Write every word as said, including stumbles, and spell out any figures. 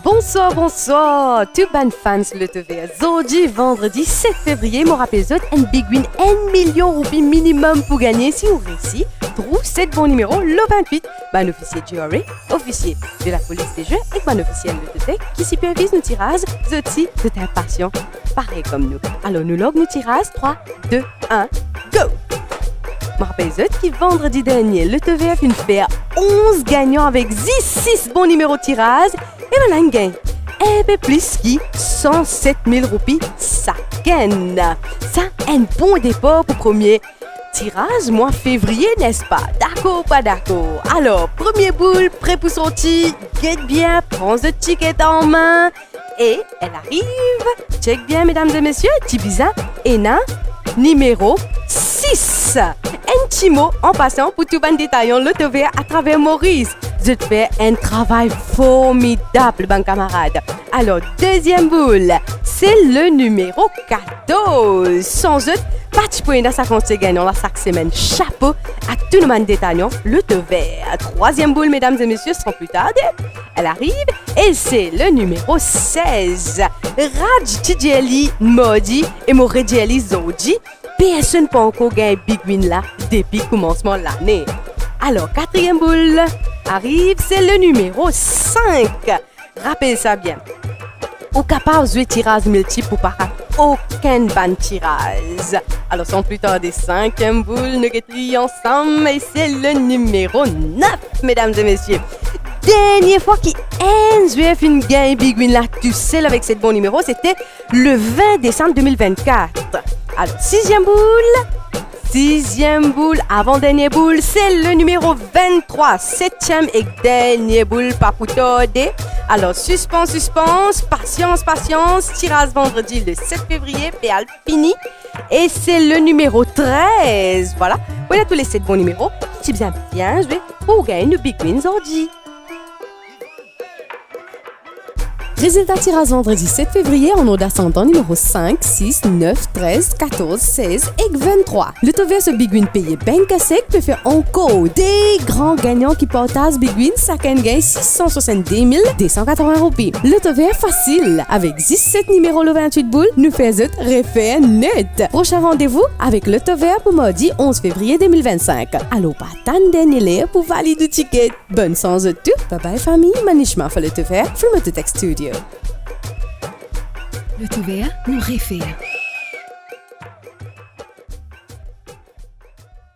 Bonswar, bonswar, tou bann fans Lotovert. Zordi, vandredi set fevriye, mo rapel zot, enn Big Win enn milion roupi minimem pou gagne si ou reysi trouv set bon nimero lor vintwit. Bann ofisie G R A, ofisie de lapolis de zwe ek bann ofisiel Lototech ki siperviz nou tiraz, zot osi, zot inpasian, parey kom nou. Alor, nou larg nou tiraz, trwa, de, enn, go! Mo rapel zot ki vandredi dernie, Lotovert finn fer onz gagnan avek zis sis bon nimero tiraz, e bann-la inn gagn enn pe plis ki san set mil roupi sakenn. Sa enn bon depar pou premie tiraz mwa fevriye, nespa? Dakor, pa dakor? Alor, premie boul pre pou sorti, get bien, pran zot tiket an me. E elle arrive. Chek bien, medam e mesie, ti bizin ena nimero sis. Enn ti mo an pasan pou tou bann detayan Lotovert atraver Moris. Zot fer enn travay formidab, bann kamarad. Alor, deziem boul, se le nimero katorz. San zot, pa ti pou ena sa kantite gagnan la sak semenn. Shapo a tou nou bann detayan Lotovert. Trwaziem boul, medam e mesie, san pli tarde, elle arrive, e se le nimero sez. Raj ti dir li mardi e mo redir li zordi, personn pa ankor gagn Big Win la depi koumansman lane. Alor, katriem boul arrive, se le nimero sink. Rapel sa bien. Ou kapav zwe tiraz miltip pou pa rat okenn bann tiraz. Alor, san pli tarde, sinkiem boul, nou get li ansam, e se le nimero nef, medam e mesie. Dernie fwa ki enn zwer finn gagn Big Win la tousel avek set bon nimero, sete le vin desam de mil vennkat. Alor, siziem boul, siziem boul, avan dernie boul, se le nimero venntrwa, setiem ek dernie boul, pa pou tarde. Alor, sispans, sispans, pasians, pasians, tiraz vandredi le set fevriye pe al fini, e se le nimero trez. Vwala, vwala tou le set bon nimero. Ti bizin bien zwe pou gagn nou Big Win zordi. Rezilta tiraz vandredi set fevriye an ord asandan, nimero sink, sis, nef, trez, katorz, sez ek venntrwa. Lotovert so Big Win peye bang sek pe fer ankor de gran gagnan ki partaz Big Win, sakenn gagn sis san swasannde mil de san katreven roupi. Lotovert fasil, avek zis set nimero lor vintwit boul, nou fer zot refer net. Prosin randevou avek Lotovert pou mardi onz fevriye de mil vennsink. Alor, pa tann dernie ler pou valid ou tiket. Bonn sans zot tou. Bye bye fami, Manishma for Lotovert from Lototech Studio. Lotovert, nou refer.